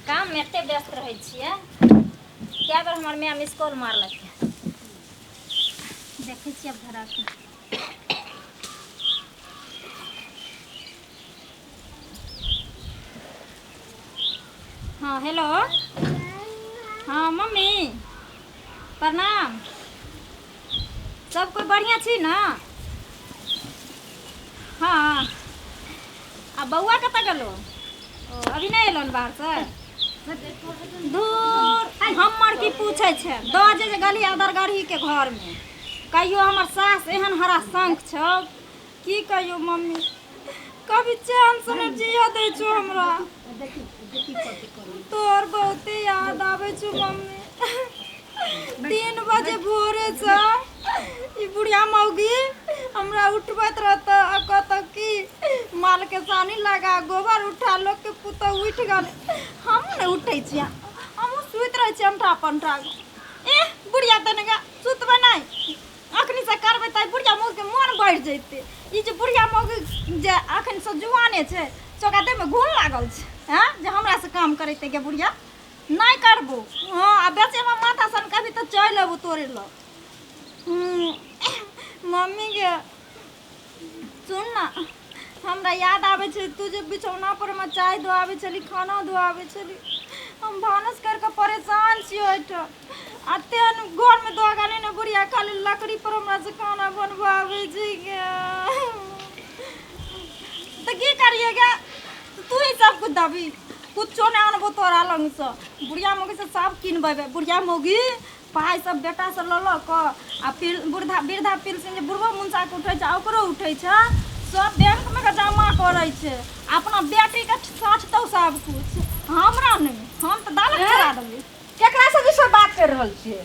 काममे एते व्यस्त रहै छियै। कए बेर हमर माय मिस कॉल मारलक। देखै छियै आब धरा कऽ। हाँ, हेलो। हाँ मम्मी, प्रणाम। सब कोइ बढ़िआँ छी ने? हाँ, आ बौआ कतऽ गेलो? ओ अभी नहि एलन बाहरसँ? दूर हमर की पूछै छै, दऽ जे जे गली अदरगढ़ीके घरमे कहियो हमर सास एहन हरा शंख छौ, की कहियो मम्मी, कभी चैन से नहि जियऽ दै छौ हमरा। तोहर बहुते याद आबै छौ मम्मी। 3 बजे भोरे से ई बुढ़िया मौगी हमरा उठबैत रहत आ कहत कि माल के सानी लगा, गोबर उठा, लोक के पुतहु उठि गेल। हमहूँ नहि उठै छियै, हमहूँ सुति रहै छियै अंठा पंठा। एह बुढ़िया तनिका सुतबै नहि, अखनी से करबै तऽ बुढ़िया मौगी के मोन बढ़ि जैतै। ई जे बुढ़िया मौगी जे अखन से जुआने छै, से ओकरा देहमे घुन लागल छै, हँ, जे हमरा से काम करेतै। गे बुढ़िया, नहि करबो। हँ, आ बेचेमे माथा सन कभी तऽ चलि अबू तोरे लग। मम्मी गे, सुन ने, हमरा याद आबै छै तू जे बिछौना पर मे चाय दुआबै छली, खाना दुआबै छली। हम भानस करि कऽ परेशान छी ओहिठाम, आ तेहन घरमे दोगा नहि ने, बुढ़िया खाली लकड़ी पर हमरा से खाना बनबाबै छै गे। तऽ की करियै गे? तू ही सब कुछ दबी, कुछो नहि आनबो तोरा लगसँ। बुढ़िया मौगी से सब किनबेबै। बुढ़िया मौगी पाइ सब बेटा से लऽ लऽ कऽ आ फिर वृद्धा वृद्धा पेंशन जे बुढ़बो मुनसाके उठै छै आ ओकरो उठै छै, सब बैंकमे के जमा करै छै। अपना बेटीके साँठतौ सब कुछ, हमरा नहि। हम तऽ दालक चढ़ा देबै। केकरा से सब बात कर रहल छियै?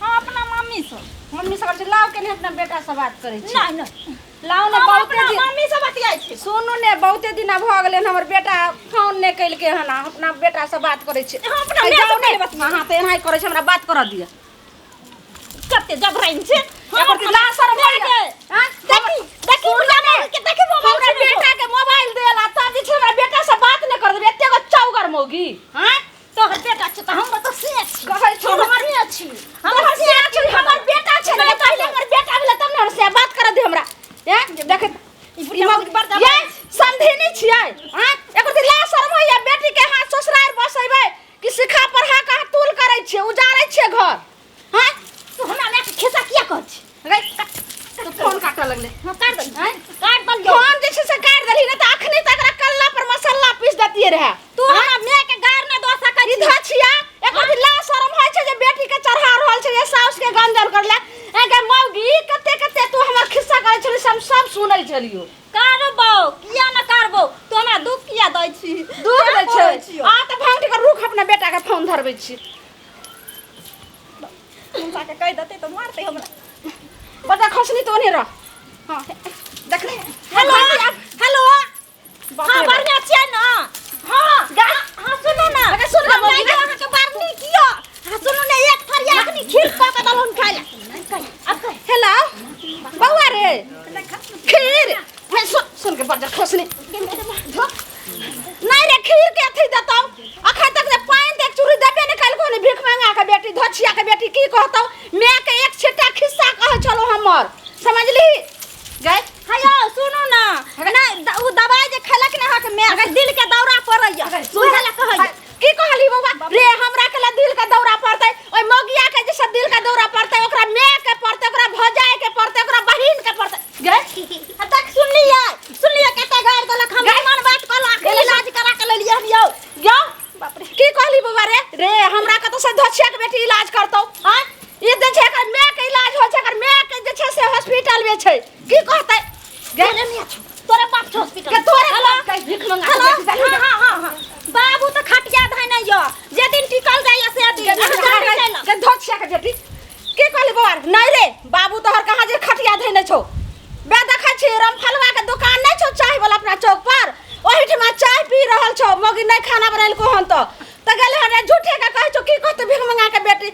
हम अपना मम्मी से। मम्मी से करै छी? लाउ केने, अपना बेटा से बात करै छी। नहि नहि, लाउ ने। हम बहुते अपना दिन मम्मी से बतियाइ छी। सुनू ने, बहुते दिन भऽ गेलै हन, हमर बेटा फोन नहि केलकै हन। आ अपना बेटा से बात करै छी। हम अपना आ माय से जाउ ने। पहिले बतिया। अहाँ तऽ एनाहि करै छी, हमरा बात करऽ दिअ। कते जबरन छै। हम एकर अपना लाज शरम माय होइया? के आँय? देखी देखी, बुढ़िया मौगी के देखी, मोबाइल हमरा बेटा के मोबाइल देला तब जे छै हमरा बेटा से बात नहि कर देबै। एते गो चौगर मौगी। आँय, तोहर बेटा छै तऽ हमरा तऽ से छी। कहै छौ। हम बढ़िआँ छी। हमर से छै, हमर बेटा छै ने। पहिले हमर बेटा भेलै तब ने। हमर से बात करऽ दे हमरा। ए देख, ई बुढ़िया मौगी बड़ ये समधिनी छियै। आँय, एकर तऽ लाज शरम होइया? बेटी के हाथ ससुराल बसेबै कि सिखा पढ़ा के अहाँ तूल करै छियै, उजाड़ै छियै घर? आँय, तू हमरा मायके खिस्सा किया कहै छी? रे, तू फोन काटऽ लगले। हाँ, काट दल, काट दल। फोन जे छै से काटि देलही, नहि तऽ अखनी तक एकरा कल्ला पर मसाला पीस देतियै रहए। तू हमरा माय के गार नहि दऽ सकै ई छी। धछिया, एकर भी लाज शरम होइ छै जे बेटी के चढ़ा रहल छै जे साउस के गंजन करले? ए गे मौगी, कते कते तू हमर खिस्सा करै छली से हम सब सुनै छलियो। करबौ, किया न करबौ? तू हमरा दुख किया दै छी? दुख दै करै छै छियौ। आ तऽ भांगठ के रुख, अपना बेटा के फोन धरबै छी। मुसा के कहि देतै तऽ मारतै हमरा। बच्चा खसनी तो नहीं रह। हाँ, देख ले। Hello hello. बाप हाँ, रे बाप। बढ़िआँ छियै ने? हाँ हाँ, सुनू ने। अरे सुन ना, हमरा मौगी। अहाँके बड़ नीक यऽ। हाँ, सुनू ने, एक थरिया अखनी खीर कऽ के देलहुँ खाय लए। आब कह। हेलो बौआ रे, खीर हे, सुन सुन के बच्चा खसनी नहीं रे, खीर के अथी देतौ? अखन तक जे पानि देख चूड़ी देबे नहि कलको ने भीख मंगा के बेटी, धोछिया के बेटी। की कहतौ, माय के एक छिट्टा खिस्सा कहै छलो हमर, समझली गए? हेयो, सुनू ने। नहि, उ दवाइ जे खेलक ने अहाँके माय, से दिल के दौरा पड़ैया, सुनै लए कहैया। की कहली बौआ रे? हमरा के दिल के दौरा पड़तै? ओइ मौगिया के जे दिल के दौरा पड़तै, ओकरा माय के पड़तै, ओकरा भौजाई के पड़तै, ओकरा बहिन के पड़तै गए। आ देख, सुनलियै सुनलियै, कते गारि देलक हम। मन बात कहलक, इलाज करा के लेलियै हम यौ। यौ, की कहली बौआ रे? रे, हमरा कतौ से धोछिया के बेटी इलाज करतौ? आँय, ई जे छै एकर माय के इलाज होइ छै, एकर माय के जे छै से हॉस्पिटल में छै। की कहतै गे? तोरे माय छौ, तोरे बाप छौ हॉस्पिटल। के तोरे बाप के भीख मंगा के हेलो। बेटी देलही? हाँ हाँ हाँ, बाबू तऽ खटिया धैने यऽ, जे दिन टिकल जाइए से दिन। अहाँ जल्दी चलि आउ। गे धोछिया के बेटी, की कहली बौआ? नहीं रे, बाबू तोहर कहाँ जे खटिया धैने छौ। बे देखै छी, रामफलवा के दुकान नहीं छौ चाय वाला अपना चौक पर, ओहिठमा चाय पी रहल छौ मौगी। नहीं खाना बनेलको हन तऽ गेलै हन रे। झूठे के कहै छौ। की कहतै भीख मंगा के बेटी?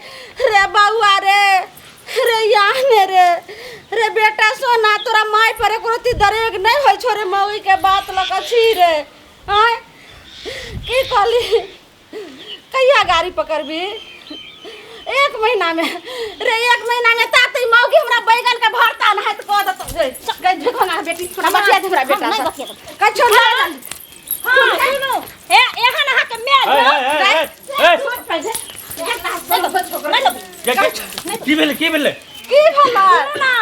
रे बौआ रे, रे याने रे, रे बेटा सोना, तोरा माय पर एको रत्ती दरेग नहीं होइ छौ रे? मौगी के बात लऽ कऽ छी रे। आँय, की कहली? कहिया गाड़ी पकड़बी? एक महीना में रे, एक महीना में ता मौगी हमरा बैगन के भरता न हैत कह देतो। गई देखो ना बेटी, थोड़ा बतिया दे हमरा बेटा हम से। नहीं बतिया। कछो ना। हाँ, सुनू, ए एहन अहाँ के माय ए, ए, ए, ए, पहिले नहीं लेबै। की भेलै, की भेलै? की भेलै? सुनू ना,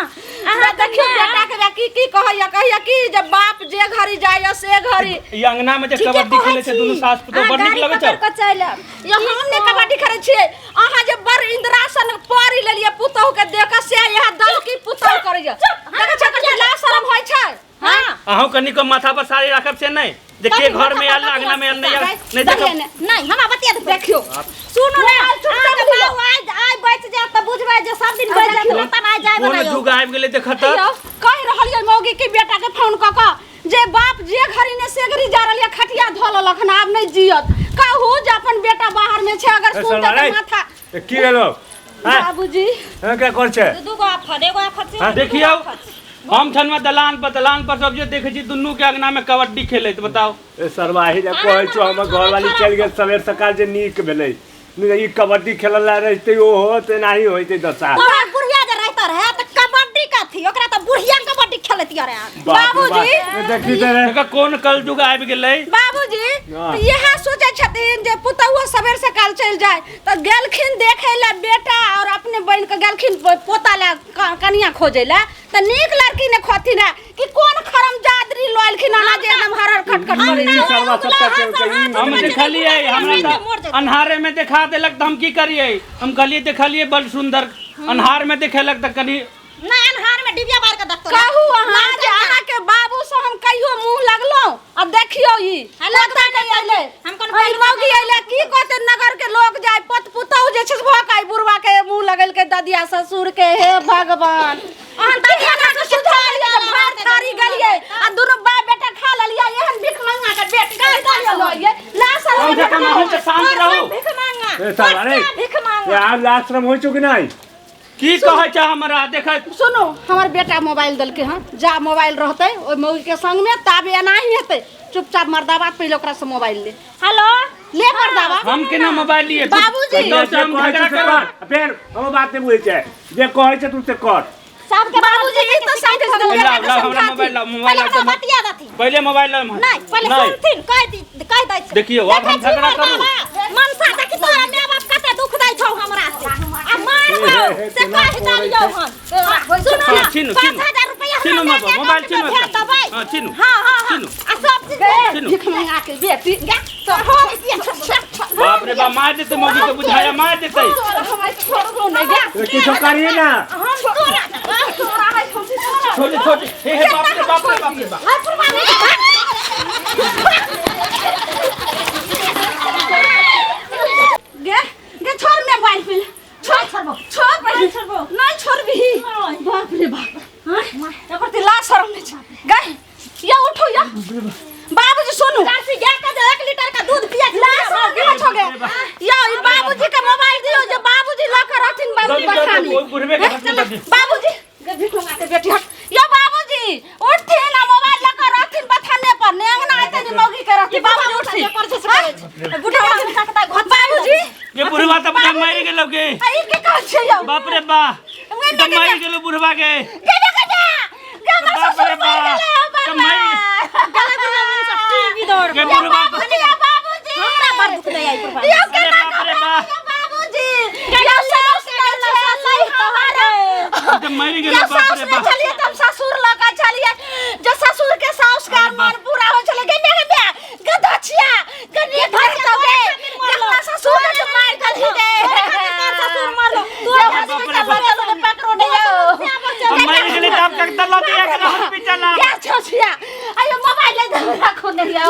अहाँ देखियौ बेटा के बे की की कहैया, कहैया की जे बाप जे घड़ी जाइया से घड़ी। ई अंगना में जे ठीके कबड्डी कहै खेलै छै छी। दुनू सास पुतोह, अहाँ बड़ नीक गाड़ी लगै छै। पकड़ कऽ चलि आयब। यो हम ने कबड्डी खेलै छियै, अहाँ जे बड़ इंदिरासन परी लेलियै पुतोह के देख के, से इएह दल की पुतोह करैया। देखै छै कते लाज शरम होइ छै। हाँ। अहूँ कनि को माथा पर साड़ी राखब से नहि जे के घर में आयल, अंगना में आयल, नहीं आयल, नहीं देखब। नहीं, हमरा बतिया दे। देखियौ। सुनू ना, मोबाइल चुपचाप अहाँके लिअ। बाबू आइ आइ बचि जायत तऽ बुझबै जे सब दिन बचि जायत, नतन आइ जाय कोन बला यौ। जुग आबि गेलै देखत तऽ। यौ, कहि रहल ये मौगी के बेटा के फोन कऽ कऽ जे बाप जे घड़ी ने से घड़ी जा रहल ये, खटिया धऽ लेलक हन, आब नहि जियत। कहू जे अपन बेटा बाहर में छै, अगर ए, सुनतै सरवारे। तऽ माथा। ए, की भेलो? हाँ? बाबूजी। हाँ, क्या कर छै? दू गो आफत, एगो आफत से हाँ? दू गो देखियौ, आफत। हम छनमे दलान पर, दलान पर सब जे देखै छी दुनू के अंगना में कबड्डी खेलैत, बताओ। ए सरवाही जे कहै छौ, हमर घरवाली चलि गेल सवेर सकाल, जे नीक भेलै। नहि तऽ ई कबड्डी खेलऽ ला रहितै ओहो तऽ एनाही होइतै दशा। तोरा बुढ़िया जे रहता रहे तऽ कबड्डी कथी, ओकरा तऽ बुढ़िया कबड्डी खेलैत रहे। बाप रे बाप। बाबूजी। ए, देखी तऽ रे। एकर कोन कलयुग आबि गेलै। बाबूजी। हाँ। तऽ इएह सोचै छथिन जे पुतहुओ सवेर सकाल चलि जाय, तऽ गेलखिन देखै लए बेटा और अपने बनि कऽ गेलखिन पोता लए कनिया खोजै लए, तऽ नीक लड़की ने खोथिन है कि कोन खरम जादरी लऽ एलखिन अहाँ जे एकदम हरहर खटखट ई करै ई छै। सरवा सबटा केलकै, ई हम देखलियै, हमरा मोर तऽ जेतै। अन्हारे में देखा देलक तऽ हम की करियै? हम कहलियै देखलियै बड़ सुंदर, अन्हार में देखेलक तऽ कनि नहि, अन्हार में डिबिया बार के देखतो। कहू अहाँ जे अहाँके बाबू से हम कहियो मुंह लगलहुँ? आ देखियौ ई आ लगबे पोता नहि अयलै। हम कोन ई मौगी अयलै, की कहतै नगर के लोग जाय पोत पुतहु जे छै से भऽ के बुढ़वा के मुंह लगेलकै ददिया ससुर के। हे भगवान, अहाँ ददिया अहाँ ससुर के सुझाल थारी जे भात थारी गेलियै आ दुनू बाप बेटा खा लेलियै, एहन भिख मंगा के बेटी के दियै ला सर। कम से कम अहूँ तऽ शान्त रहू। भीख मांगा। ए सरवा रे। भीख ए, मांगा। आब आश्रम होइ छौ कि नहि? की कहै छै हमरा देखै। सुनू, हमर बेटा मोबाइल देलकै हँ, जा मोबाइल रहतै ओहि मौगी के संग में ताबे एनाही हेतै। चुपचाप मर्दाबा पहिले ओकरा से मोबाइल ले। हेलो। ले मर्दाबा। हम केना मोबाइल लिए? बाबूजी। तो से जे हम कहै छौ झगड़ा से करब। कर। फेर हम बात नहि बुझै छै, जे कहै छै तू से कर। सबके बाबूजी, ई तऽ समझै छथिन लाउ, बेटा के लाउ, हमरा समझाथिन। मोबाइल लाउ, मोबाइल पहिले लाउ। हमरा बतिया देथिन। पहिले मोबाइल लाउ। नहीं, पहिले नहीं। सुनथिन, कह दी, कह दै छै। देखियौ, आब हम देखै छी झगड़ा करू। मर्दाबा, मनसा देखी तोरा माय बाप कते दुख दै छौ हमरा से। आ मारबौ से केना कह देलियौ हन। सुनू ना, हाँ, छीनू, छीनू। 5000 रुपैआ छीनू हमरा मोबाइल, मोबाइल अकाउंट में छीनू। भेज देबै। हाँ, छीनू। हाँ, हाँ, हाँ। छीनू। आ सब चीज गए, छीनू। भीख मंगा के बेटी। गे, तो हम बाप रे बाप, मार देतै मौगी के, बुझाया मार देतै। ए, किछो करिहे ना। हम तोरा छोटे छोटे, हे हे, बाप रे बाप रे बाप रे बाप। हाय पुरवा गे गे, छोड़ मोबाइल पहिले, छोड़। छोड़बो। छोड़ पहिले। नहीं छोड़बो। नहीं छोड़बही। बाप रे बाप, हाँ? एकर ते लाज शरम नहीं छै। गए या उठो या बाबूजी, सुनू। जर्सी गाय के जे 1 लीटर का दूध पिए छी। लाज शरम केना छो गे? या ई बाबूजी के मोबाइल दियो जे बाबूजी लऽ के रहथिन बाबूजी दऽ दे, दऽ दे, बखानी। ओहि बुढ़बे के हाथ में दऽ दे। बाबूजी गे, भीख मंगा के बेटी, हट। या बाबूजी उठथिन आ मोबाइल लऽ के रहथिन बथाने पर, ने अंगना एते ने मौगी के रहथिन। बाबूजी उठथिन। बुढ़वा बाबूजी। ये बुढ़वा तऽ बुझा मारि गेलौ गे। आ ई की कहै छियै यौ? बाप रे बा, ई तऽ मारि गेलौ बुढ़वा के। गे गे गे गे गे, हमर बाप ससुर रे मरि बा। गेलै हौ तऽ मारि टीवी दौड़ गे बुढ़वा तऽ- बाबूजी, या बाबूजी, हमरा बड़ दुख दैया ई पुरवा। यौ अरे केना बाप रे बा। यौ बाबूजी, यौ साउस नहि छलै हमर। ई तऽ मरि यौ गेलौ, बाप साउस रे नहि बा। छलियै तऽ हम ससुर लऽ कऽ छलियै, जे ससुर के साउस के मन पूरा होइ छलै। गे गे गे गे धछिया गे, नीक करतौ गे, अपना ससुर के मारि देलही गे। ससुर मरलो। तोरा बाप रे बाप। हॉस्पिटल लऽ पकड़ो नहि यौ। हम मरि गेलै तऽ आब कतऽ लऽ दिया एकरा हॉस्पिटल आब? क्या छौ छिया? अयो मोबाइल ले दे, राखो नहीं यौ।